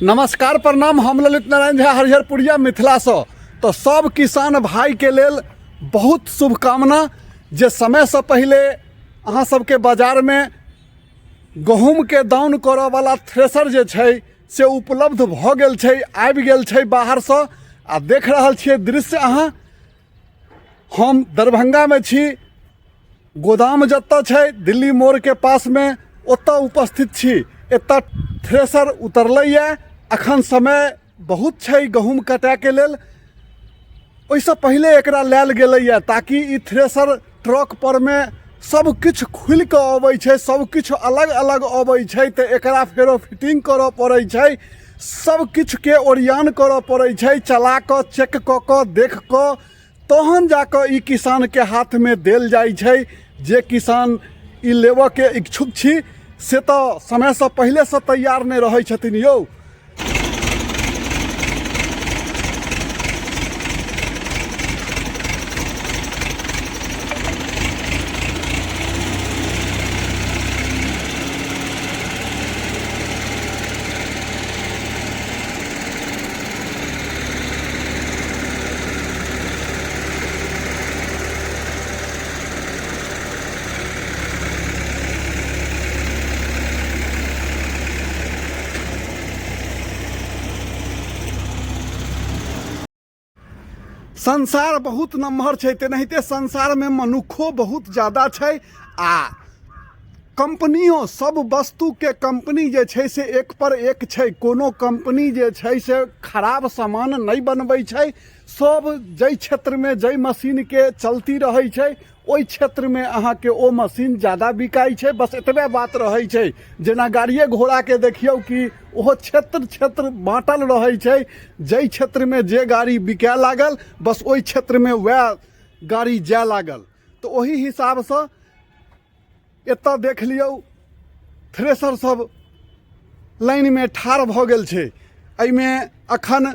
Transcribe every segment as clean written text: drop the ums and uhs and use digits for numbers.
नमस्कार प्रणाम, हम ललित नारायण झा हरिहरपुरिया मिथिलासँ। तऽ सब किसान भाइके लेल बहुत शुभकामना जे समयसँ पहिले अहाँ सबके बाजारमे गहूँमके दाउन करऽवला थ्रेसर जे छै से उपलब्ध भऽ गेल छै, आबि गेल छै बाहरसँ। आ देख रहल छियै दृश्य अहाँ, हम दरभंगामे छी, गोदाम जतऽ छै दिल्ली मोड़के पासमे, ओतऽ उपस्थित छी। एतऽ थ्रेसर उतरलैए, अखन समय बहुत छै गहूँम कटाइके लेल, ओहिसँ पहिले एकरा लायल गेलैए ताकि ई थ्रेसर ट्रक परमे सब किछु खुलि कऽ अबै छै, सब किछु अलग अलग अबै छै, तऽ एकरा फेरो फिटिंग करऽ पड़ै छै, सब किछुके ओरियान करऽ पड़ै छै, चला कऽ चेक कऽ कऽ देख कऽ तहन जा कऽ ई किसानके हाथमे देल जाइ छै। जे किसान ई लेबऽके इच्छुक छी से तऽ समयसँ पहिलेसँ तैयार नहि रहै छथिन यौ। संसार बहुत नमहर छै, तेनाहिते संसारमे मनुक्खो बहुत ज्यादा छै आ कम्पनियो, सब वस्तुके कम्पनी जे छै से एक पर एक छै। कोनो कम्पनी जे छै से खराब सामान नहि बनबै छै। सब जाहि क्षेत्रमे जाहि मशीनके चलती रहै छै ओहि क्षेत्रमे अहाँके ओ मशीन ज्यादा बिकाइ छै, बस एतबे बात रहै छै। जेना गाड़िए घोड़ाके देखियौ कि ओहो क्षेत्र क्षेत्र बाँटल रहै छै, जाहि क्षेत्रमे जे गाड़ी बिकाय लागल बस ओहि क्षेत्रमे वएह गाड़ी जाय लागल। तऽ ओहि हिसाबसँ एतऽ देख लियौ थ्रेसर सब लाइनमे ठाढ़ भऽ गेल छै। एहिमे अखन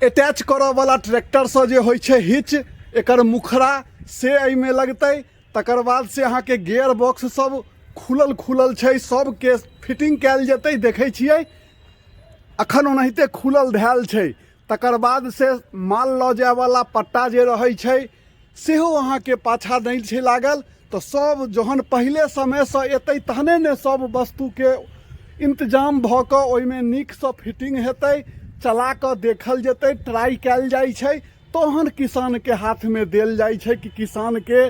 अटैच करऽवला ट्रैक्टरसँ जे होइ छै हिच, एकर मुखरा से एहिमे लगतै, तकर बाद से अहाँके गियर बॉक्स सब खुलल खुलल छै, सबके फिटिंग कयल जेतै। देखै छियै अखन ओनाहिते खुलल धयल छै। तकर बाद से माल लऽ जायवला पट्टा जे रहै छै सेहो अहाँके पाछा नहि छै लागल। तऽ सब जहन पहिले समयसँ एतै तहने ने सब वस्तुके इन्तजाम भऽ कऽ ओहिमे नीकसँ फिटिंग हेतै, चला कऽ देखल जेतै, ट्राइ कयल जाइ छै, तहन किसानके हाथमे देल जाइ छै कि किसानके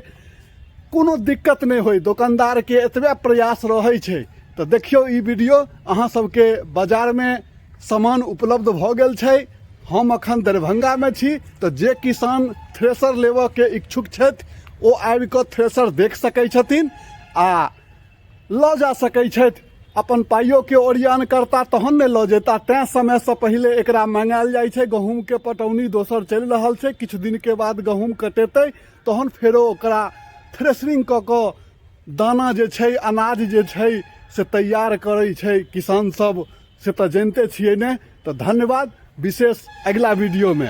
कोनो दिक्कत नहि होइ। दोकानदारके एतबे प्रयास रहै छै। तऽ देखियौ ई वीडियो, अहाँ सबके बाजारमे सामान उपलब्ध भऽ गेल छै। हम अखन दरभंगामे छी, तऽ जे किसान थ्रेसर लेबऽके इच्छुक छथि ओ आबि कऽ थ्रेसर देख सकै छथिन आ लऽ जा सकै छथि। अपन पाइयोके ओरियान करता तहन ने लऽ जेता, तैँ समयसँ पहिले एकरा मङ्गायल जाइ छै। गहूँमके पटौनी दोसर चलि रहल छै, किछु दिनके बाद गहूँम कटेतै तहन फेरो ओकरा थ्रेसरिंग कऽ कऽ दाना जे छै, अनाज जे छै से तैयार करै छै किसान सब, से तऽ जनिते छियै ने। तऽ धन्यवाद, विशेष अगिला वीडियोमे।